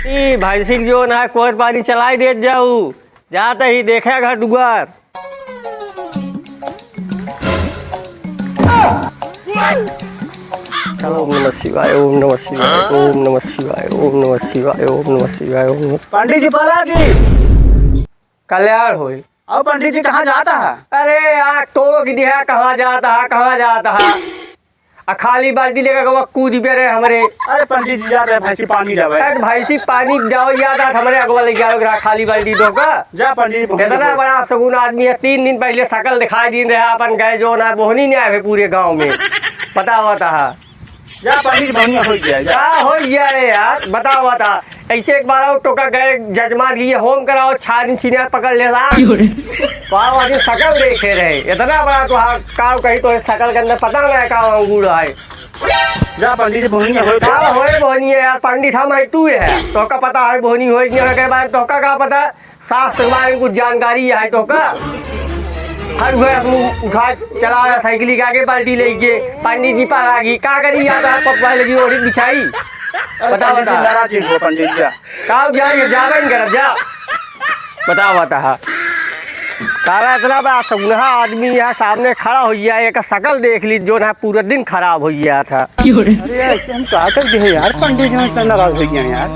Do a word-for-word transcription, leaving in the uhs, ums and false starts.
ई भैंसी के जो ना कोर पानी चलाई देत जाऊ, जात ही देखे घर दुआर। चलो, ओम नमः शिवाय, ओम नमः शिवाय, ओम नमः शिवाय, ओम नमः शिवाय, ओम नमः शिवाय, ओम नमः। पंडित जी, पलागी। कल्याण होई। अब पंडित जी, कहाँ जाता है? अरे यार, टोक दिया, कहाँ जाता है, कहाँ जाता है? आ खाली बाल्टी लेकर गवा कूद पे रहे हमरे। अरे पंडित जी, जाते हैं भैंसी पानी लावे। अरे भैंसी पानी जाओ, याद आत हमरे अगवा ले जाओ, रहा खाली बाल्टी धोका। जा पंडित जी, बहुत इतना हो। बड़ा सगुन आदमी है, तीन दिन पहले शकल दिखाई दिन रहे, अपन गए जो ना बोहनी नहीं आए पूरे गाँव में। बतावा ता। जा पंडित जी, बढ़िया हो गया, जा। का हो गया है यार, बतावा ता। ऐसे एक बार और टोका गए, जजमान लिए होम कराओ, छानी छीने पकड़ ले ला। क्यों रे? वाह, वाह, जो शकल देखे रहे, इतना बड़ा तो हाँ, का कही तो शकल के अंदर पता ना है का अंगूर है। जा पंडित जी, बोहनी होई। का होए बोहनी है यार, पंडित हम है, तू है, तोका पता है बोहनी होई कि ना के बाद तोका का पता, शास्त्र के बारे में कुछ जानकारी है तोका? हर हुए अपनी उठा चला साइकिल के आगे बाल्टी लेके, पंडित जी पलागी, का करी यार, आप पप्पा लगी ओढ़ी बिछाई। अरे बता, पंडित जी, बता। नाराज जिन हो पंडित जी। का जा, ये जाबे नहीं करब, जा। बतावा ता। तारा इतना बड़ा सगुनहा आदमी यहाँ सामने खड़ा हो गया, एक शकल देख ली, जो ना पूरा दिन खराब हो गया था। अरे यार, ऐसे हम का कर दिए यार, पंडित जी इतना नाराज हो गया यार।